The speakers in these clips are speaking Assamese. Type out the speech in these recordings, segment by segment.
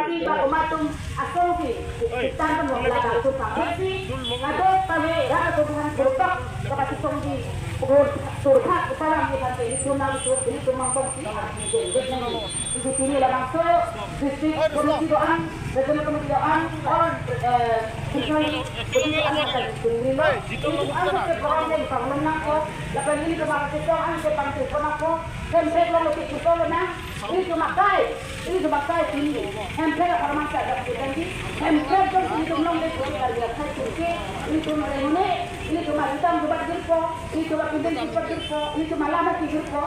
Ba umatum asong ki tan mo la ka tu pa si na do pa we ra ko buhan grupak ka pa song di turha upalang ni kan ini tu nang tu ini tu mampong si itu sini la bangso distrik komiti doan regional komiti doan on komiti an ka tungrilo itu an ke program ni panglam na ko lapan ini tu mak ke an ke pangtu ko na ko hempe lo lo ke ko na ini tu makai sini hempe la farmasa da ke ganti hempe to ini tu long le ko kar dia khai ke ini tu mare ini tu maritam tu bat ko ini tu bat pinten ko ini tu malama ki ko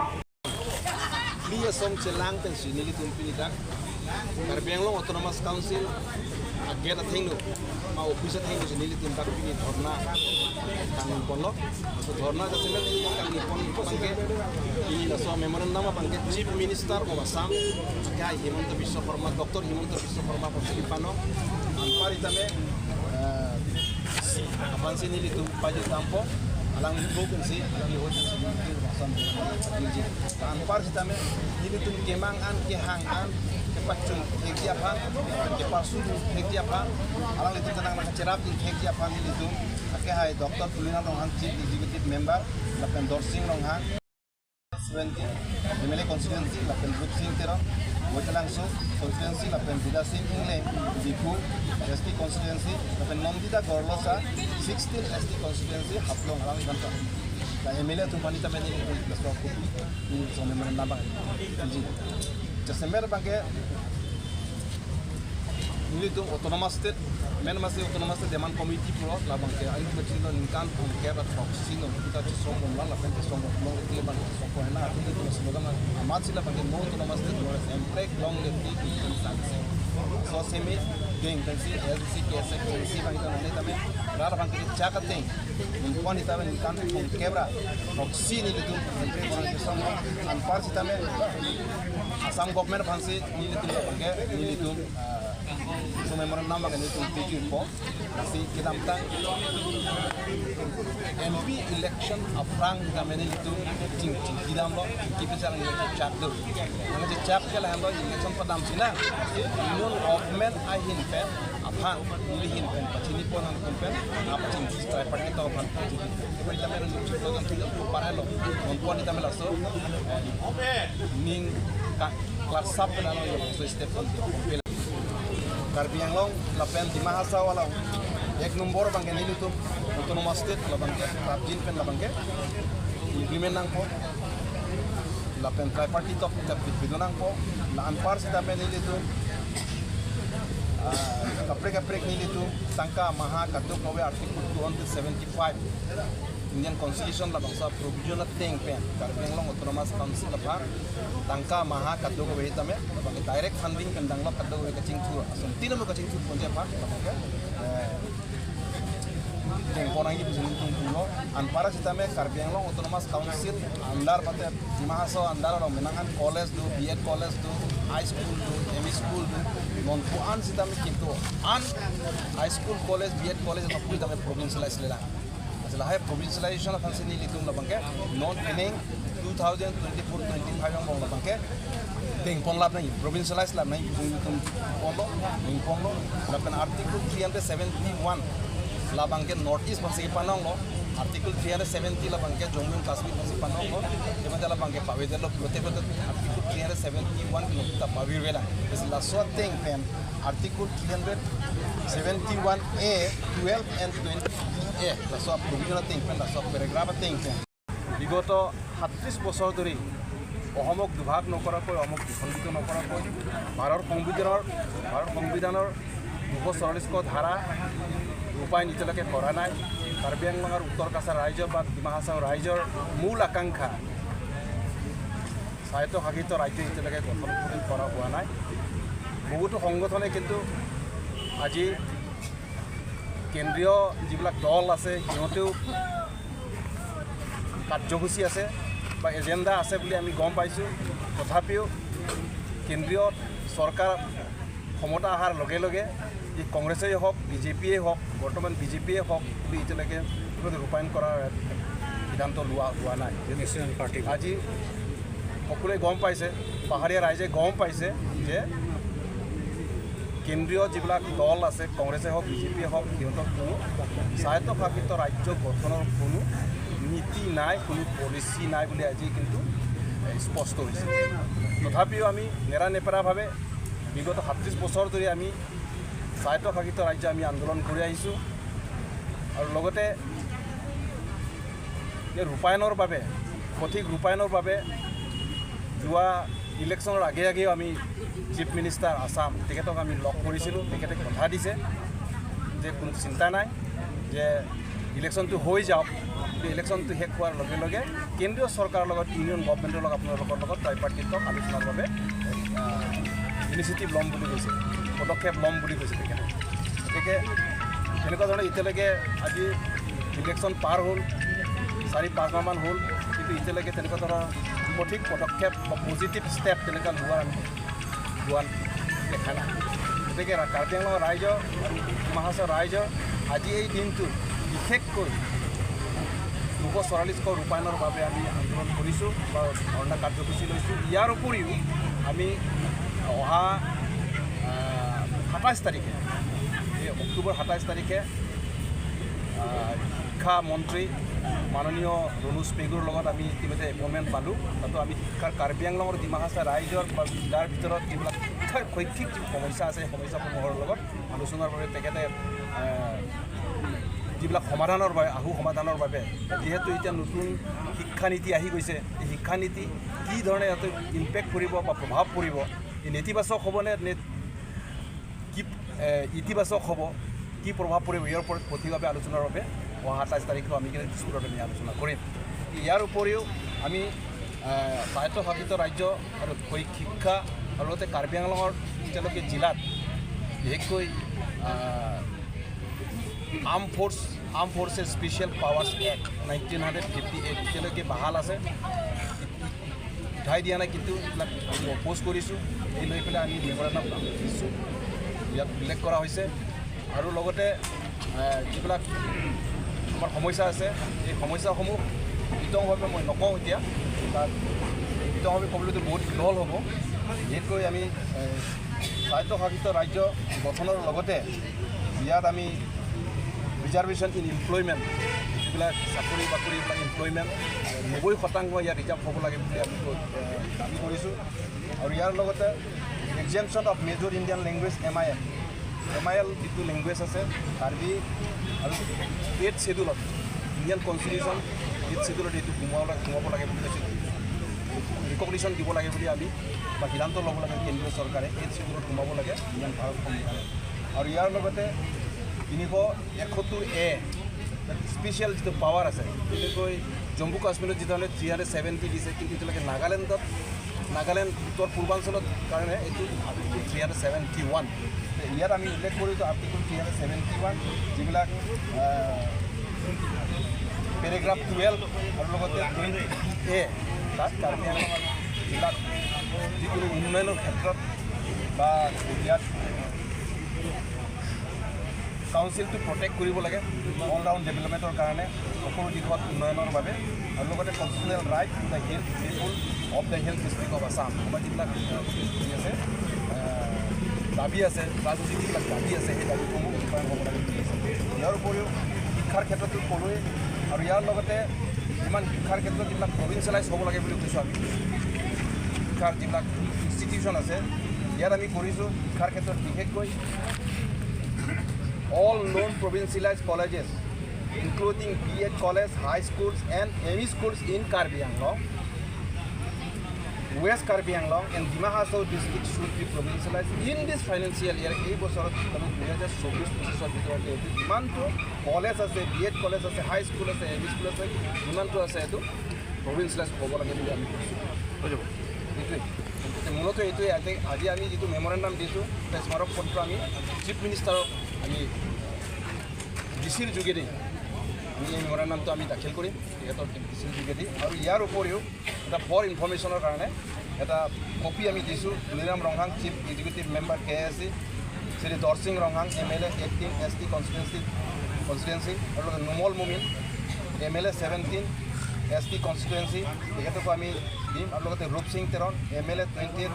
Liya song chelang ten sinili tum pinitak Karbi Anglong Autonomous Council agate athengno ma office athengno sinili tum tak pini dharna kang ponlo so dharna ja semel kang pon pangke ini la so memorandum pangke Chief Minister of Assam ka Himanta Biswa Sarma Dr. Himanta Biswa Sarma ponsi pano ampar itame apan sinili tum paji tampo alang ni bo si alang ni hoten si Assam ji ampar sitame nili tum kemang an ke hang an ke pachung thekya pha ke parsu thekya pha alang litum tanang na cherap din thekya pha nili tum ake hai Dr. Tulina Ronghang Chief Executive Member lapen Dorsing Ronghang 20 MLA constituency lapen Rup Singh Tero Boitalangsu constituency lapen Vida Singh Ingle Diphu ST constituency lapen Nandita Gorlosa 16 ST constituency Haflong alang ibanta la MLA tumpani tameni plus ko ni so memorandum bang ji jasemer bangke nili tum autonomous state men masi autonomous state demand committee pro la bangke ai ko chin ningkan ke ra proxy no kita chi som la la pen som long le bang so ko na atu tu slogan amat sila bangke no autonomous state no emprek long le ti in success so semi ding kan si LC KS C bang ta ne tame ra bangke cha ka ting pon itame ningkan kebra proxy ni tu emprek bon som an par sitame Assam government fancy nili tum bangke nili tum so memorandum bangke nili tum PQ po si kitamtang MP election afrang kamene itu ting ting kidam lo kipisalang election chak do ang je chak ke la election padam sina union government ai hin pen afang nili hin pen pachini pon ang pen ap ting triparty to phan e tamel slogan tu paralo on pon tamel aso ning kelas sab penalo yo so step on Karbi Anglong lapen Dima Hasao alang এক নম্বর bangke nili tum autonomous state la bangke rabjin pen la bangke implement nang po la pen triparty top ta bidon nang po la anpar sita pen nili tum kaprek kaprek nili tum tangka maha kaduk kowe article 275 Indian Constitution la bangsa provision teng pen Karbi Anglong Autonomous Council la bang tangka maha kaduk kowe tame la bangke direct funding pen danglo kaduk kowe kaching thu asom tinamo kaching thu ponje pha la bangke Tengkonangi bisa ngitung pulo anpara sitame Karbi Anglong Autonomous Council andar pate Dima Hasao andar ro menangan college du B.Ed college du high school du ME school du nonpu an sitame kintu an high school college B.Ed college nopui tame provincialize lela asla hai provincialization fancy ni litum la bangke non pinning 2024-25 ang bong la bangke tengpong lab nahi provincialize lab nahi litum polo tengpong lo lapan article 371 la bangke north east bangse panong lo article 370 la bangke Jammu and Kashmir bangse panong lo emate la bangke pawedel lo prote prote article 371 no ta pawir vela is la so thing pen article 371 A 12 and 20 A la so provision thing pen la so paragraph thing pen বিগত 37 বছৰ ধৰি অসমক দুভাগ নকৰাকৈ অসমক দ্বিখণ্ডিত নকৰাকৈ ভাৰত সংবিধানৰ 244 ধাৰা ৰূপায়ণ এতিয়ালৈকে কৰা নাই। কাৰ্বি আংলং আৰু উত্তৰ কাছাৰ ৰাইজৰ বা ডিমা হাছাও ৰাইজৰ মূল আকাংক্ষা স্বায়ত্তশাসিত ৰাজ্য এতিয়ালৈকে গঠন কৰা হোৱা নাই। বহুতো সংগঠনে কিন্তু আজি কেন্দ্ৰীয় যিবিলাক দল আছে সিহঁতেও কাৰ্যসূচী আছে বা এজেণ্ডা আছে বুলি আমি গম পাইছোঁ। তথাপিও কেন্দ্ৰীয় চৰকাৰ ক্ষমতা অহাৰ লগে লগে ই কংগ্ৰেছেই হওক বিজেপিয়েই হওক বৰ্তমান বিজেপিয়ে হওক বুলি এতিয়ালৈকে ৰূপায়ণ কৰাৰ সিদ্ধান্ত লোৱা হোৱা নাই। আজি সকলোৱে গম পাইছে, পাহাৰীয়া ৰাইজে গম পাইছে যে কেন্দ্ৰীয় যিবিলাক দল আছে, কংগ্ৰেছে হওক, বিজেপিয়ে হওক, সিহঁতৰ কোনো স্বায়ত্তশাসিত ৰাজ্য গঠনৰ কোনো নীতি নাই, কোনো পলিচি নাই বুলি আজি কিন্তু স্পষ্ট হৈছে। তথাপিও আমি নেৰানেপেৰাভাৱে বিগত 37 বছৰ ধৰি আমি স্বায়ত্তশাসিত ৰাজ্য আমি আন্দোলন কৰি আহিছোঁ আৰু লগতে ৰূপায়ণৰ বাবে, সঠিক ৰূপায়ণৰ বাবে যোৱা ইলেকশ্যনৰ আগে আগেও আমি চিফ মিনিষ্টাৰ আছাম তেখেতক আমি লগ কৰিছিলোঁ। তেখেতে কথা দিছে যে কোনো চিন্তা নাই, যে ইলেকশ্যনটো হৈ যাওক, কিন্তু ইলেকশ্যনটো শেষ হোৱাৰ লগে লগে কেন্দ্ৰীয় চৰকাৰৰ লগত, ইউনিয়ন গভমেণ্টৰ লগত, আপোনালোকৰ লগত ট্ৰাইপাৰ্টিত আলোচনাৰ বাবে ইনিচিয়েটিভ ল'ম বুলি কৈছে, পদক্ষেপ ল'ম বুলি কৈছে তেখেতে। গতিকে তেনেকুৱা ধৰণে এতিয়ালৈকে আজি ইলেকশ্যন পাৰ হ'ল, 4-5 মাহমান হ'ল, কিন্তু এতিয়ালৈকে তেনেকুৱা ধৰণৰ সঠিক পদক্ষেপ বা পজিটিভ ষ্টেপ তেনেকুৱা লোৱা দেখা নাই। গতিকে কাৰ্বি আংলঙৰ ৰাইজৰ আৰু ডিমা হাছাও ৰাইজৰ আজি এই দিনটো বিশেষকৈ 244 ক ৰূপায়ণৰ বাবে আমি আন্দোলন কৰিছোঁ বা ধৰ্ণা কাৰ্যসূচী লৈছোঁ। ইয়াৰ উপৰিও আমি অহা 27 তাৰিখে, এই অক্টোবৰ 27 তাৰিখে শিক্ষা মন্ত্ৰী মাননীয় ৰণোজ পেগুৰ লগত আমি ইতিমধ্যে এপইণ্টমেণ্ট পালোঁ। তাতো আমি শিক্ষাৰ কাৰ্বি আংলঙৰ ডিমা হাছাও ৰাইজৰ বা জিলাৰ ভিতৰত যিবিলাক শিক্ষাৰ শৈক্ষিক যি সমস্যা আছে, সেই সমস্যাসমূহৰ লগত আলোচনাৰ বাবে তেখেতে যিবিলাক সমাধানৰ বাবে, আহু সমাধানৰ বাবে, যিহেতু এতিয়া নতুন শিক্ষানীতি আহি গৈছে, এই শিক্ষানীতি কি ধৰণে ইয়াতে ইম্পেক্ট কৰিব বা প্ৰভাৱ পৰিব, এই নেতিবাচক হ'বনে নে কি ইতিবাচক হ'ব, কি প্ৰভাৱ পৰিব, ইয়াৰ ওপৰত সঠিকভাৱে আলোচনাৰ বাবে অহা 27 তাৰিখেও আমি কিন্তু দিছপুৰত আমি আলোচনা কৰিম। ইয়াৰ উপৰিও আমি স্বায়ত্তশাসিত ৰাজ্য আৰু শিক্ষা আৰু লগতে কাৰ্বি আংলঙৰ এতিয়ালৈকে জিলাত বিশেষকৈ arm forces special powers act 1958 এতিয়ালৈকে বাহাল আছে, উঠাই দিয়া নাই, কিন্তু এইবিলাক আমি অপ'জ কৰিছোঁ। এই লৈ পেলাই আমি মেমৰেণ্ডাম দিছোঁ, ইয়াত উল্লেখ কৰা হৈছে। আৰু লগতে যিবিলাক আমাৰ সমস্যা আছে, এই সমস্যাসমূহ বিতংভাৱে মই নকওঁ এতিয়া, তাত বিতংভাৱে ক'বলৈতো বহুত দীঘল হ'ব। বিশেষকৈ আমি স্বায়ত্তশাসিত ৰাজ্য গঠনৰ লগতে ইয়াত আমি ৰিজাৰ্ভেশ্যন ইন এমপ্লয়মেণ্ট, যিবিলাক চাকৰি বাকৰি এইবিলাক এমপ্লয়মেণ্ট 90% ইয়াত ৰিজাৰ্ভ হ'ব লাগে বুলি আমি দাবী কৰিছোঁ। আৰু ইয়াৰ লগতে exemption of major Indian language MIL যিটো লেংগুৱেজ আছে কাৰ্বি আৰু 8 শ্বেডিউলত, ইণ্ডিয়ান কনষ্টিটিউশ্যন 8 শ্বেডিউলত এইটো সোমাব লাগে বুলি কৈছে, ৰিকগনিশ্যন দিব লাগে বুলি আমি বা সিদ্ধান্ত ল'ব লাগে কেন্দ্ৰীয় চৰকাৰে, 8 শ্বেডিউলত সোমাব লাগে ইণ্ডিয়ান ভাৰত সংবিধানত। আৰু ইয়াৰ লগতে 371 এ স্পেচিয়েল যিটো পাৱাৰ আছে, বিশেষকৈ জম্মু কাশ্মীৰত যিধৰণে 370 দিছে, কিন্তু এতিয়ালৈকে নাগালেণ্ড উত্তৰ পূৰ্বাঞ্চলত কাৰণে এইটো আৰ্টিকল 371। ইয়াত আমি উল্লেখ কৰিছোঁ আৰ্টিকল 371, যিবিলাক পেৰেগ্ৰাফ 12 আৰু লগতে 22 এ, তাত কাৰ্বি আংলঙৰ জিলাত যিকোনো উন্নয়নৰ ক্ষেত্ৰত বা ইয়াত কাউন্সিলটো প্ৰটেক্ট কৰিব লাগে অল ৰাউণ্ড ডেভেলপমেণ্টৰ কাৰণে, সকলো দিশত উন্নয়নৰ বাবে। আৰু লগতে constitutional right to the hill people of the hill district of Assam, আমাৰ যিবিলাক আছে দাবী আছে, ৰাজনৈতিক যিবিলাক দাবী আছে, সেই দাবীসমূহ ৰূপায়ণ হ'ব লাগে বুলি কৈছে। ইয়াৰ উপৰিও শিক্ষাৰ ক্ষেত্ৰতো ক'লোৱেই। আৰু ইয়াৰ লগতে যিমান শিক্ষাৰ ক্ষেত্ৰত যিবিলাক প্ৰভিঞ্চিয়েলাইজ হ'ব লাগে বুলি কৈছোঁ আমি, শিক্ষাৰ যিবিলাক ইনষ্টিটিউশ্যন আছে ইয়াত আমি কৰিছোঁ। শিক্ষাৰ ক্ষেত্ৰত বিশেষকৈ all known provincialized colleges including B.Ed college, high schools and ME schools in Karbi Anglong, West Karbi Anglong and Dima Hasao district should be provincialized in this financial year. এই বছৰত আমি 2024-25 ভিতৰতে এইটো যিমানটো কলেজ আছে, বি এড কলেজ আছে, হাই স্কুল আছে, এম ই স্কুল আছে, যিমানটো আছে এইটো প্ৰভিঞ্চিয়েলাইজ হ'ব লাগে বুলি আমি কৈছোঁ। হৈ যাব এইটোৱে মূলতঃ এইটোৱে। আজি আমি যিটো মেমৰেণ্ডাম দিছোঁ, স্মাৰক পত্ৰ আমি চিফ মিনিষ্টাৰক আমি ডি চিৰ যোগেদি আমি এই মেমৰেণ্ডামটো আমি দাখিল কৰিম তেখেতৰ ডি চিৰ যোগেদি। আৰু ইয়াৰ উপৰিও এটা ফৰ ইনফৰ্মেশ্যনৰ কাৰণে এটা কপি আমি দিছোঁ। Tuliram Ronghang, chief executive member KAAC, Shri Dorsing Ronghang, MLA 18 ST constituency, আৰু লগতে Numal Mumin, MLA 17 ST constituency, তেখেতকো আমি দিম। আৰু লগতে Rup Singh Teron MLA 20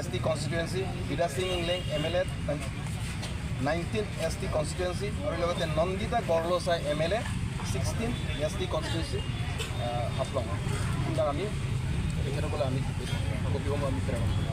ST constituency, Bida Singh Engleng MLA 19 ST constituency, আৰু লগতে Nandita Gorlosa MLA 16 ST constituency Haflong. এইবিলাক আমি তেখেতসকলে আমি কপিসমূহ আমি প্ৰেৰণ কৰিম।